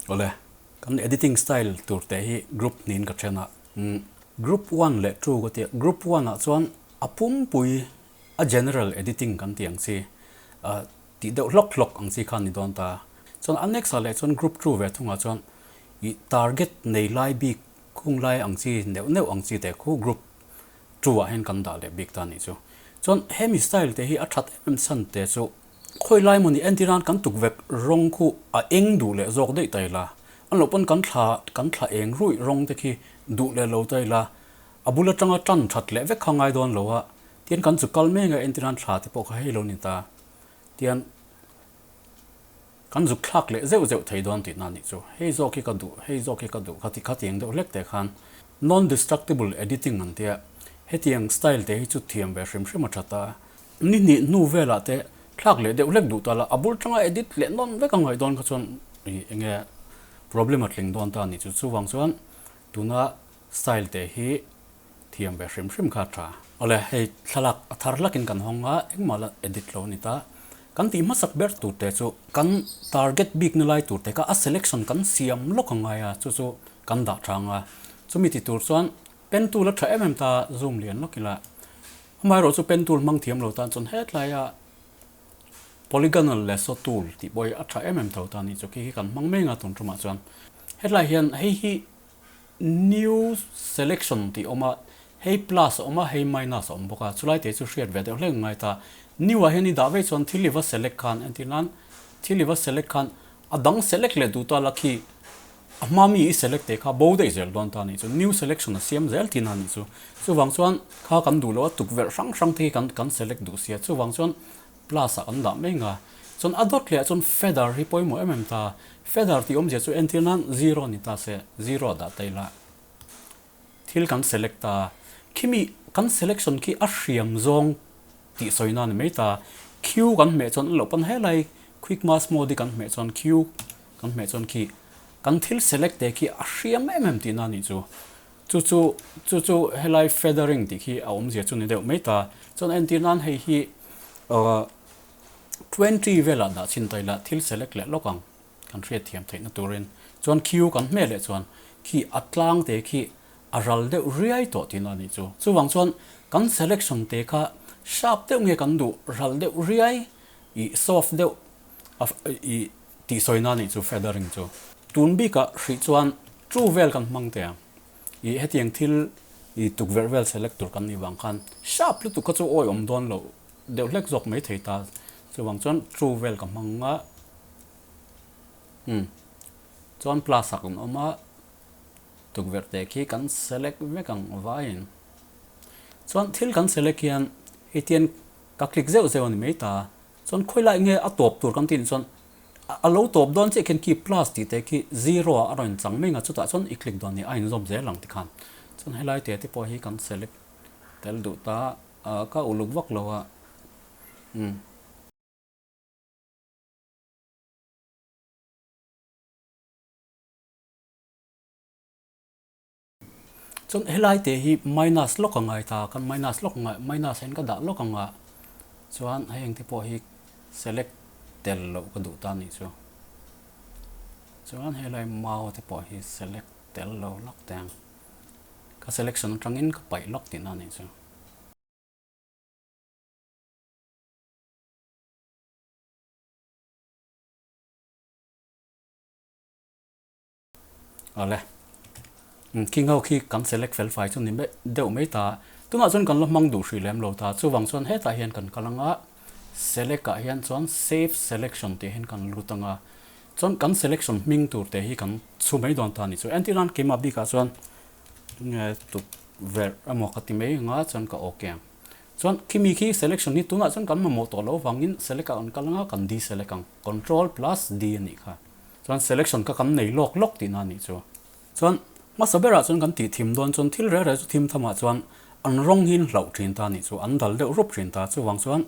Awle, kan editing style tur te hi group hnihin ka then a. Group one leh two ka tia. Group one ah chuan a pumpui a general editing kan tih ang chi tih deuh hlawk hlawk ang chi kha a ni dawn ta. Chuan a next ah leh chuan group two ve thungah chuan ih target nei lai bik khung lai ang chi neuh neuh ang chi te khu group two ah hian kan dah leh bik ta a nih chu. Chuan hemi style te hi a that em em chhan te chu Khawi lai maw ni entir nan kan tukverh rawng khu a eng duh leh zawk daih ta ila, an lo pawn kan thla kan thla eng ruih rawng te khi duh leh lo ta ila, a bul atanga tan that leh vek kha ngai dawn lo a, tian kan chu kal mek a entir nan thla te pawh kha hei lo ni ta, tian kan zuk thlak leh zeuh zeuh thei dawn tihna nih chu, hei zawk hi ka duh, hei zawk hi ka duh kha ti kha tiang deuh hlek te khan non-destructible editing an tia, hetiang style te hi chu thiam ve hrim hrim a tha ta. Ni hnih hnu velah te thlak leh deuh hlek duh ta la, a bul tanga edit leh nawn vek a ngaih dawn kha chuan ih eng nge problem a tling dawn ta a nih chu. Chuvang chuan tuna style te hi thiam ve hrim hrim kha a tha. Awle, hei thlalak a thar hlakin kan hawng a, engmah la edit lo a ni ta. Kan tih hmasak ber tur te chu kan target bik na lai tur te kha a selection kan siam lawk a ngai a, chu chu kan dah tha ang a. Chumi ti tur chuan pen tool a tha em em ta, zoom lian lawk ila. Amaherawh chu pen tool hmang thiam lo tan chuan hetlai a polygonal lasso tool tih pawh hi a tha em em tho ta a nih chu. Khi khi kan hmang mai anga tun tumah chuan hetlai hian hei hi new selection tih a awm a, hei plus a awm a, hei minus a awm bawk a, chulai te chu hriat ve deuh hlek ngai ta. New ah hian i dah vei chuan thil i va select khan entir nan thil i va select khan a dang select leh duh ta la khi A hma mi i select te kha bo daih zel dawn ta a nih chu, new selection a siam zel thin a nih chu. Chuvang chuan kha kan duh loh a tukverh hrang hrang te hi kan kan select duh sia, chuvang chuan plus ah kan dah mai nga. Chuan a dawt leh ah chuan feather hi pawimawh em em ta, feather tih awmzia chu entir nan zero ni ta se, zero ah dah ta ila thil kan select ta, khimi kan selection khi a hriam zawng tih sawi na ni mai ta, Q kan hmeh chuan an lo pan helai quick mask mode hi kan hmeh chuan Q Kan hmeh chuan khi kan thil select te khi a hriam em em tihna a nih chu. Chu chu chu chu helai feathering tih khi a awmzia chu ni deuh mai ta. Chuan entir nan hei hi ahh 20 velah dah chhin ta ila thil select leh lawk ang kan hriat thiam theihna turin. Chuan Q kan hmeh leh chuan khi a tlang te khi a ral deuh riai tawh tihna a nih chu. Chuvang chuan kan selection te kha sharp deuh nge kan duh ral deuh riai ih soft deuh a ih Tih sawina nih chu feathering chu. Tun bikah hrih chuan true vel kan hmang teh ang. Ih hetiang thil ih tukverh vel select tur kan nih vang khan sharp lutuk kha chu awi awm dawn loh deuh hlek zawk mai thei ta. Chuvang chuan true vel ka hmang a. Umm chuan plus ah kan awm a, tukverh te khi kan select vek ang vaiin. Chuan thil kan select hian hetiang ka click zeuh zeuh a ni mai ta. Chuan khawi lai nge a tawp tur kan tih nih chuan a lo tawp dawn chiah khian khi plus tih te khi zero ah a rawn chang mai ang a, chutah chuan i click dawn nia a inzawm zel ang tikhan. Chuan helai te te pawh hi kan select tel duh ta a, ka uluk vak lo a, umm. Chuan helai te hi minus lawk a ngai ta, kan minus lawk ngai, minus ah hian ka dah lawk ang a, chuan hei engte pawh hi select tel loh ka duh ta a nih chu. Chuan helai mau te pawh hi select tel lo lawk teh ang, ka selection atangin ka paih lawk tihna a nih chu. Awle. King ho khi kan select fel fai chu ni mai deuh mai ta. Tunah chuan kan la hmang duh hrih lem lo ta. Chuvang chuan hetah hian kan kal anga select ah hian chuan save selection tih hian kan lut anga chuan kan selection hming tur te hi kan chhu mai dawn ta a ni chu. Entir nan keimah bikah chuan nge tukverh emaw ka ti mai anga chuan ka okay ang. Chuan khimi khi selection hi tunah chuan kan mamawh tawh loh avangin select ah kan kal anga kan deselect ang. Control plus D a nih kha. Chuan selection kha kan nei lawk lawk tihna a nih chu. Chuan hmasa berah chuan kan tih thim dawn chuan thil reh reh chu thim thamah chuan an rawng hi an hlauh thin ta a nih chu, an dal deuh rup thin ta. Chuvang chuan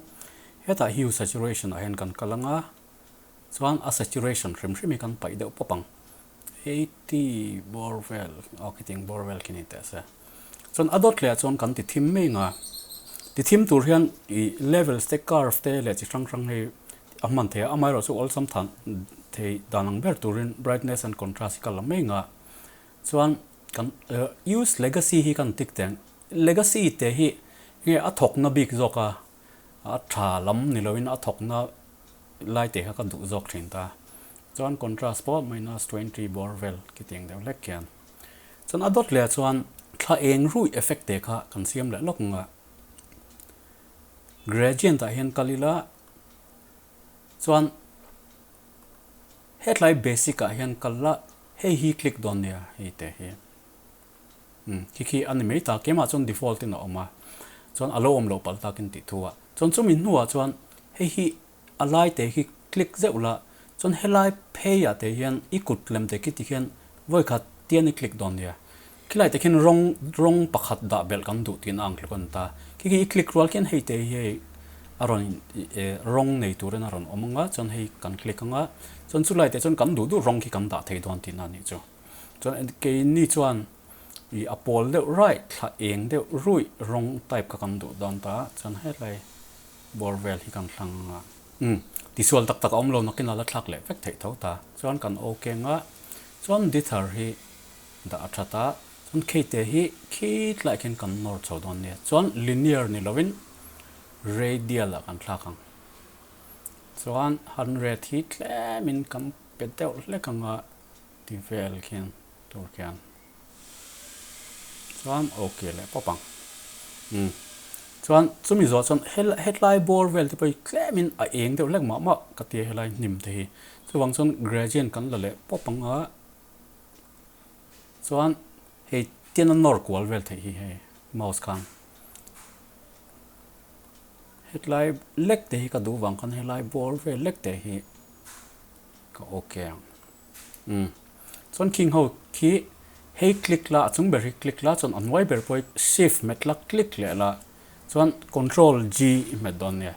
hetah hue saturation ah hian kan kal ang a, chuan a saturation hrim hrim hi kan paih deuh pawp ang. 80 bawr vel, aw khitiang bawr vel khi ni teh se. Chuan a dawt leh ah chuan kan ti thim mai ang a, ti thim tur hian ih levels te curve te leh chi hrang hrang hei a hman thei a, amaherawhchu awlsam than. thei dan ang ber turin brightness and contrast hi ka la mai nga chuan kan use legacy hi kan tick teh ang legacy te hi enge a thawk na bik zawk a a tha lam ni loin a thawk na lai te kha ka duh zawk thin ta chuan contrast pawh minus 20 bawr vel khitiang deuh hlek khian chuan a dawt leh ah chuan thla eng ruih effect te kha kan siam leh lawk ang a gradient ah hian kal ila chuan hetlai basic ah hian kal la hei hi click dawn nia hei te hi umm khi khi a ni mai ta keimah chuan default in a awm a chuan a lo awm loh palh takin tih thu ah chuan chumi hnuah chuan hei hi a lai te khi click zeuh la chuan helai phei ah te hian i kut lem te khi tikhian vawikhat tian i click dawn nia khilai te khian rawng rawng pakhat dah belh kan duh tihna ang hluk a ni ta khi khi i click rual khian hei te hi hei a rawn rawng nei turin a rawn awm ang a chuan hei kan click ang a chuan chulai te chuan kan duh duh rawng khi kan dah thei dawn tihna a nih chu chuan keini chuan ih a pawl deuh raih thla eng deuh ruih rawng type kha kan duh dawn ta chuan helai Bawr vel hi kan hlang a. Umm, tisual tak tak a awm lo nakin a la thlak leh vek theih tho ta. Chuan kan ok anga chuan dither hi dah a that a, chuan kheite hi khi tlaiah khian kan nawr chho dawn nia. Chuan linear ni lovin radial ah kan thlak ang. Chuan 100 hi tlemin kan pe deuh hlek anga ti vel khian tur khian. Chuan ok leh pawp ang. Umm. Chuan chumi zawh chuan hetlai bawr vel te pawh hi tlemin a eng deuh hlek mah mah ka tia helai hnim te hi. Chuvang chuan gradient kan la leh pawp ang a. Chuan hei tian a nawr kual vel theih hi hei mouse khan. Hetlai lek te hi ka duh vang khan helai bawr vel lek te hi ka ok ang. Umm. Chuan khing ho khi hei click la a chung ber hi click la chuan a hnuai ber pawh hi shift hmet la click leh la chuan control G i hmet dawn nia.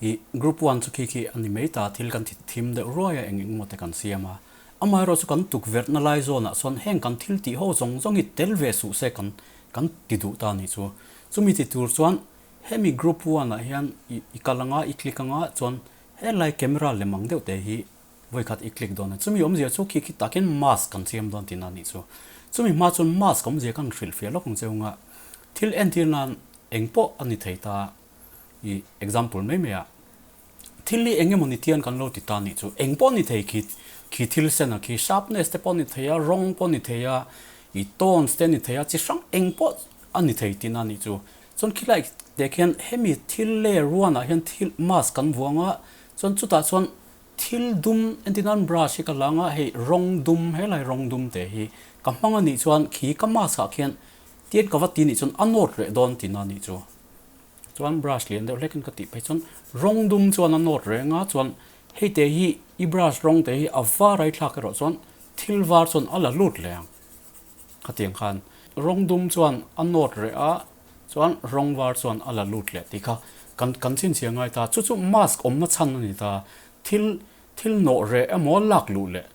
Ih group one chu khi khi a ni mai ta thil kan thi thim deuh ruai a eng eng emaw te kan siam a. Amaherawh chu kan tukverh na lai zawn ah chuan heng kan thil tih ho zawng zawng hi tel ve suh se kan kan ti duh ta a nih chu. Chumi ti tur chuan hemi group one ah hian i kal anga i click anga chuan helai camera lem ang deuh te hi Vawikhat i click dawn a, chumi awmzia chu khi khi takin mask kan siam dawn tihna a nih chu. Chumi hma chuan mask awmzia kan hrilhfiah lawk ang cheu nga, thil entir nan eng pawh a ni thei ta i example mai mai a, thil hi eng emaw ni tian kan lo ti ta a nih chu, eng pawh a ni thei khi khi thil sen a khi sharpness te pawh a ni thei a, rawng pawh a ni thei a, i tones te a ni thei a, chi hrang eng pawh a ni thei tihna a nih chu. Chuan khilai te khian hemi thil layer one ah hian thil mask kan vuang a, chuan chutah chuan Thil dum entir nan brush hi ka hlang a, hei rawng dum helai rawng dum te hi ka hmang a nih chuan khi ka mask ah khian tian ka va ti nih chuan a nawt reh dawn tihna a nih chu. Chuan brush lian deuh hlekin ka tih phei chuan rawng dum chuan a nawt reng a, chuan hei te hi i brush rawng te hi a var a i thlak erawh chuan thil var chuan a la lut leh ang. Khatiang khan rawng dum chuan a nawt reh a, chuan rawng var chuan a la lut leh tih kha kan kan chhinchhiah ngai ta. Chu chu mask awmna chhan a ni ta. Thil thil nawh reh emaw lak luh leh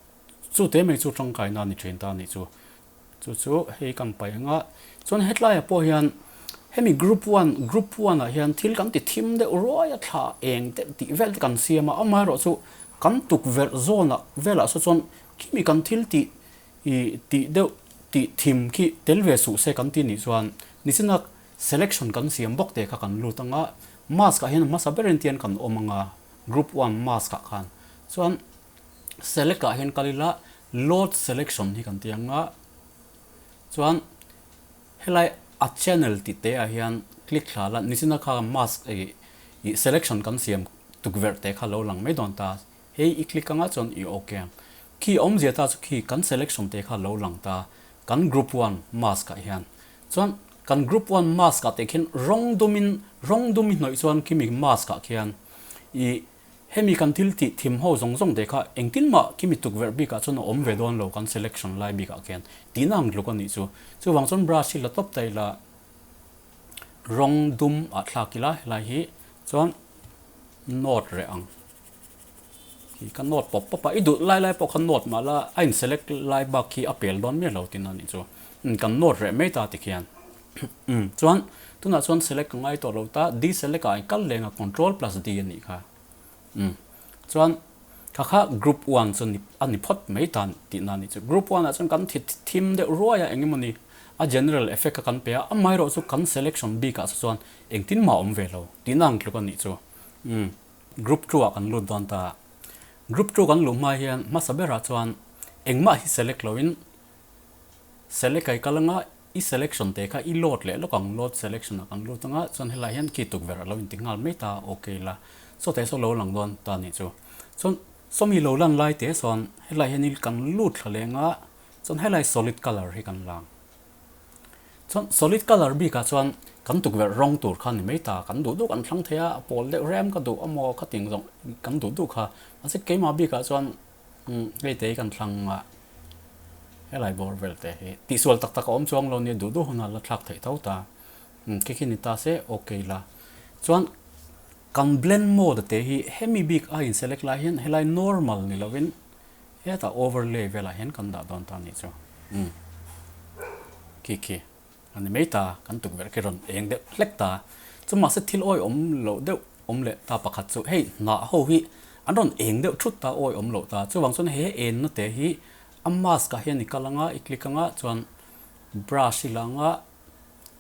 chu te mai chu tangkaina a ni thin ta a nih chu. Chu chu hei kan paih ang a. Chuan hetlaiah pawh hian hemi group one group one ah hian thil kan ti thim deuh ruai a thla eng deuh tih vel te kan siam a. Amaherawh chu kan tukverh zawnah velah saw chuan khimi kan thil tih I tih deuh tih thim khi tel ve suh se kan ti nih chuan nichinak selection kan siam bawk te kha kan lut ang a, mask ah hian hmasa berin tian kan awm ang a, group one mask ah khan chuan select ah hian kal ila load selection hi kan ti ang a, chuan helai a channel tih te ah hian click thla la nichinak kha mask ih selection kan siam tukverh te kha lo lang mai dawn ta. Hei i click anga chuan i ok ang. Khi awmzia ta chu khi kan selection te kha lo lang ta kan group one mask ah hian. Chuan kan group one mask ah te khian rawng dum in rawng dum i hnawih chuan khimi mask ah khian i hemi kan thil tih thim ho zawng zawng te kha engtin mah khimi tukverh bik ah chuan a awm ve dawn lo kan selection lai bik ah khian tihna ang tluk a nih chu. Chuvang chuan brush hi la tawp ta ila rawng dum ah thlak ila helai hi chuan note reh ang. Khi ka note pawp pawp a, i duh lai lai pawh kha note mah la a in select lai bak khi a pel dawn miah lo tin a nih chu. Umm kan note reh mai ta tikhian. Umm chuan tunah chuan select ka ngai tawh lo ta, deselect ah i kal leng a control plus D a nih kha. Umm chuan. Kha kha group one chu a ni phawt mai ta tihna a nih chu. Group one ah chuan kan thi thim deuh ruai a engemawni a general effect kha kan pe a, amaherawh chu kan selection bik ah chuan engtin mah a awm ve lo tihna ang tluk a nih chu. Umm group two ah kan lut dawn ta. Group two kan luh hma hian hmasa berah chuan engmah hi select loin select a i kal anga i selection te kha i load leh lawk ang, load selection ah kan lut anga chuan helai hian khi tukverh a lo inti nghal mai ta ok la saw te saw lo lang dawn ta nih chu. Chuan sawmi lo lan lai te sawn helai hian i kan lut thla leng a chuan helai solid colour hi kan lang. Chuan solid colour bik ah chuan kan tukverh rawng tur kha ni mai ta, kan duh duh kan thlang thei a, a pawl deuh rem ka duh amaw kha ting zawng kan duh duh kha mahse keimah bik ah chuan Hei te hi kan thlang a, helai bawr vel te hi tihsual tak tak a awm chuang lo nia duh duh hunah la thlak theih tho ta. Khi khi ni ta se ok la. Chuan kan blend mode te hi hemi bik a in select lai hian helai normal ni lovin hetah overlay velah hian kan dah dawn ta a nih chu. Khi khi. A ni mai ta, kan tukverh khi rawn eng deuh hlek ta. Chu mahse thil awi awm loh deuh awm leh ta pakhat chu hei hnah ho hi an rawn eng deuh thut ta awi awm loh ta. Chuvang chuan he enna te hi a mask ah hian i kal anga i click anga chuan brush i la anga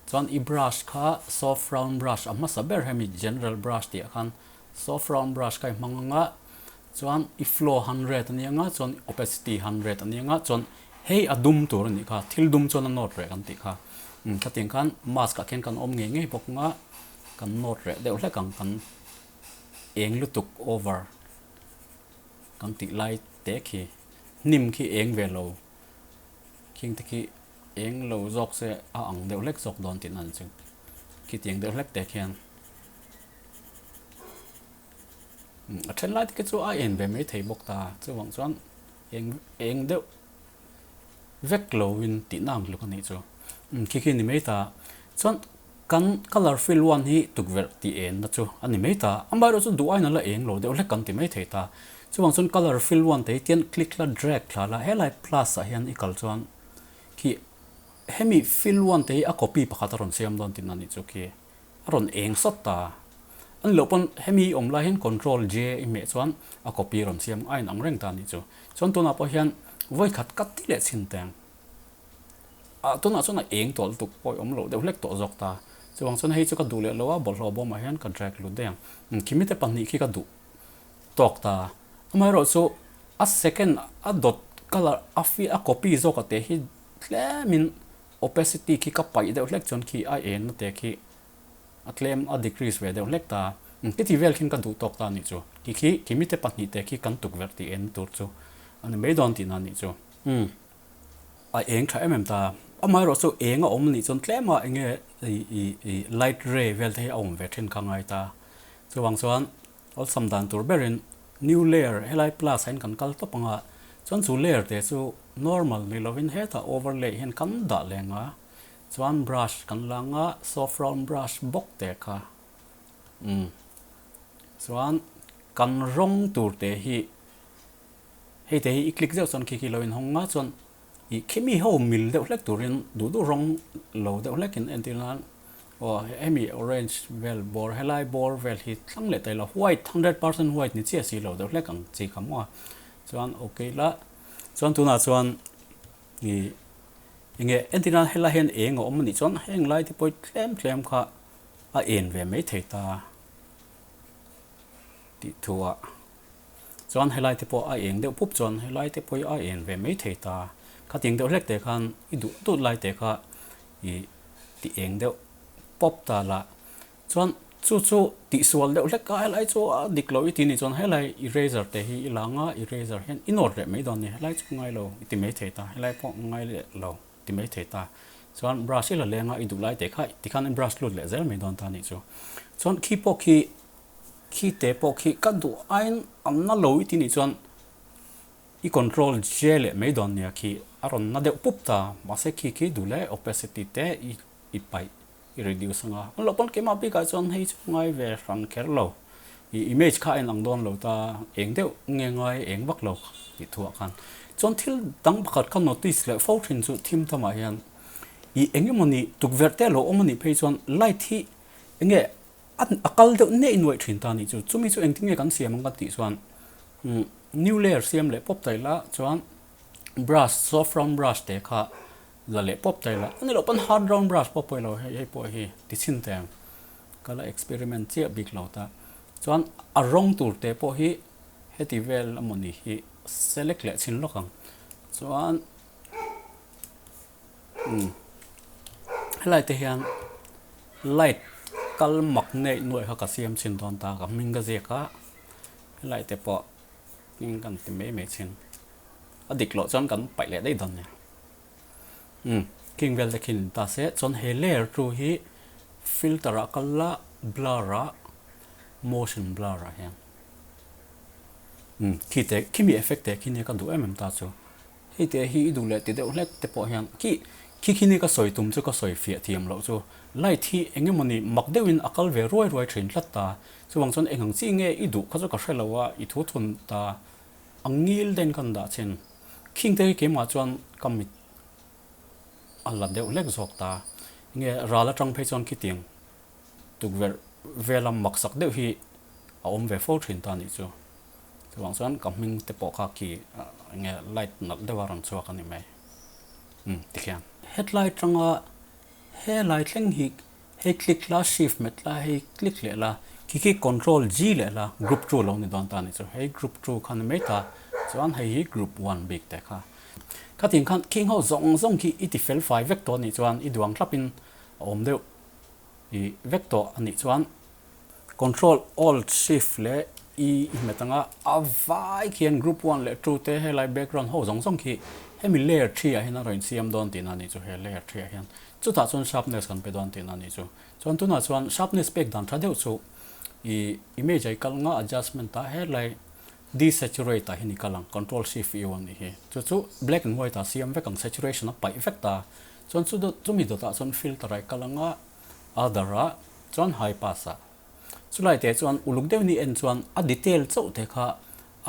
chuan i brush kha soft round brush a hmasa ber hemi general brush tih ah khan soft round brush kha i hmang anga Chuan i flow 100 a nia nga chuan opacity 100 a nia nga chuan hei a dum tur a nih kha, thil dum chuan a nawt reh kan tih kha. Umm khatiang khan mask ah khian kan awm ngei ngei bawk nga kan nawt reh deuh hlek ang kan eng lutuk over kan tih lai te khi hnim khi eng ve lo khing te khi eng lo zawk se a ang deuh hlek zawk dawn tih na ni chu khitiang deuh hlek te khian. A then lai te khi chu a en ve mai thei bawk ta, chuvang chuan eng eng deuh vek lo in tih na ang hluk a nih chu. Khi khi ni mai ta, chuan kan colour fill one hi tukverh tih en na chu a ni mai ta, amaherawh chu duh aiin a la eng lo deuh hlek kan ti mai thei ta, chuvang chuan colour fill one te hi tian click la drag thla la helai plus ah hian i kal chuan khi hemi fill one te hi a copy pakhat a rawn siam dawn tihna a nih chu khi. A rawn eng sawt ta. An loh pawn hemi awm lai hian control J i hmeh chuan a copy rawn siam a inang reng ta a nih chu. Chuan tunah pawh hian vawikhat ka ti leh chhin teng. Ah tunah chuan a eng tawh lutuk pawh i awm loh deuh hlek tawh zawk ta. Chuvang chuan hei chu ka duh leh lo a, bawlhhlawh bawmah hian ka drag lut daih ang. Khimi te pahnih khi ka duh tawk ta. Amaherawhchu a second a dot colour a fi a copy zawk a te hi tlemin Opacity khi ka paih deuh hlek chuan khi a en na te khi a tlem a decrease ve deuh hlek ta. Khiti vel khin ka duh tawk ta anih chu. Khi khi khi mite pahnih te khi kan tukverh tih en tur chu a ni mai dawn tihna anih chu. Umm a eng tha em em ta. Amaherawh chu eng a awm anih chuan tlem a enge i i i light ray vel te hi a awm ve thin kha ngai ta. Chuvang chuan Awlsam dan tur berin new layer helai plus ah hian kan kal tawp ang a, chuan chu layer te chu normal ni lovin hetah overlay hian kan dah leng a, chuan brush kan la ang a, soft round brush bawk te kha umm chuan kan rawng tur te hi hei te hi i click zeuh chuan khi khi lo inhawng a chuan ih khimi ho mil deuh hlek turin duh duh rawng lo deuh hlekin entir nan Aw hemi orange vel bawr helai bawr vel hi thlang leh ta ila white 100% white ni chiah si lo deuh hlek ang chi kha maw a chuan ok la chuan tunah chuan ih enge entir nan helai hian eng a awm anih chuan heng lai te pawh tlem tlem kha a en ve mai thei ta tih thu ah chuan helai te pawh a eng deuh pup chuan helai te pawh hi a en ve mai thei ta khatiang deuh hlek te khan i duh dut lai te kha ih. Ti eng deuh pawp ta la. Chuan chu chu tihsual deuh hlek a helai chu a dik lo i ti nih chuan helai eraser te hi i lang a, eraser hian i nawt leh mai dawn a ni. Helai chu ngai lo i ti mai thei ta, helai pawh ngai leh lo ti mai thei ta. Chuan brush i la leng a, i duh lai te kha tikhan i brush lut leh zel mai dawn ta a nih chu. Chuan khi pawh khi, khi te pawh khi ka duh aiin an na lo i ti nih chuan I control J leh mai dawn nia khi a rawn na deuh pup ta, mahse khi khi duh leh opacity te i i paih i reduce anga, an lo pawn keimah bikah chuan hei chu ngai ve hran kher lo, i image kha a inang dawn lo ta, eng deuh nge ngai eng vak lo tih thuah khan chuan thil dang pakhat kha notice leh fo thin chu thim thamah hian i eng emawni tukverh te lo awm anih phei chuan light hi enge a kal deuh neih nuaih thin ta anih chu, chumi chu engtin nge kan siam ang kan tih chuan umm. New layer siam leh pawp ta ila chuan brush soft round brush te kha la leh pawp ta ila a ni loh pawn hard round brush pawh pawh ilo hei hei pawh hi ti chhin teh ang ka la experiment chiah bik lo ta chuan a rawng tur te pawh hi heti vel amawni hi select leh chhin lawk ang chuan umm helai te hian light kal mak neih nuaih kha ka siam chhin dawn ta ka hming ka ziak a. Helai te pawh hming kan ti mai mai thin. A dik loh chuan kan paih leh daih dawn nia. Umm king vel te khin in ta se chuan he layer chu hi filter ah kal la blur ah motion blur ah hian umm khi te khimi effect te khi nia ka duh em em ta chu. Hei te hi i duh leh ti deuh hlek te pawh hian khi khi khi ni ka sawi tum chu ka sawi fiah thiam loh chu light hi eng emawni mak deuhin a kal ve ruai ruai thin tlat ta. Chuvang chuan eng ang chi nge i duh kha chu ka hre lo a, i thu thun ta a ngil den kan dah chin. Khing te hi keimah chuan ka mit a la deuh hlek zawk ta. Nge ral atang phei chuan khitiang tukverh vela maksak deuh hi a awm ve fo thin ta nih chu. Chuvang chuan ka hming te pawh kha khi enge light nalh deuh a rawn chhuak a ni mai. Umm tikhian. Hetlai tanga helai thleng hi hei click la shift met la hei click leh la khi khi control G leh la group 2 lo ni dawn ta ni chu hei group 2 kha ni mai ta chuan hei hi group 1 bik te kha. Khatin khan khing ho zawng zawng khi i ti fel fai vek tawh a nih chuan i duang thlapin a awm deuh i vek tawh a nih chuan Control Alt Shift leh E i hmet anga a vai khian group one leh two te helai background ho zawng zawng khi hemi layer three ah hian a rawn insiam dawn tihna a nih chu he layer three ah hian chutah chuan sharpness kan pe dawn tihna a nih chu. Chuan tunah chuan sharpness pek dan tha deuh chu i image ah i kal nga adjustment ah helai desaturate ah hian i kal ang control shift U a nih hi chu chu black and white ah siam vek ang saturation a paih vek ta chuan chu chumi dawtah chuan filter ah i kal anga other ah chuan high pass ah chulai te chuan uluk deuh ni en chuan a detail chauh te kha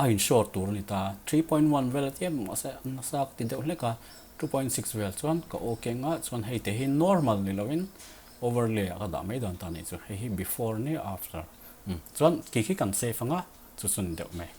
a in short tur a ni ta 3.1 vel a tia mahse nasa ka ti deuh hlek a 2.6 vel chuan ka ok anga chuan hei te hi normal ni lo in overlay ah ka dah mai dawn ta a nih chu hei hi before nia after chuan khi khi kan save anga chu chu ni deuh mai.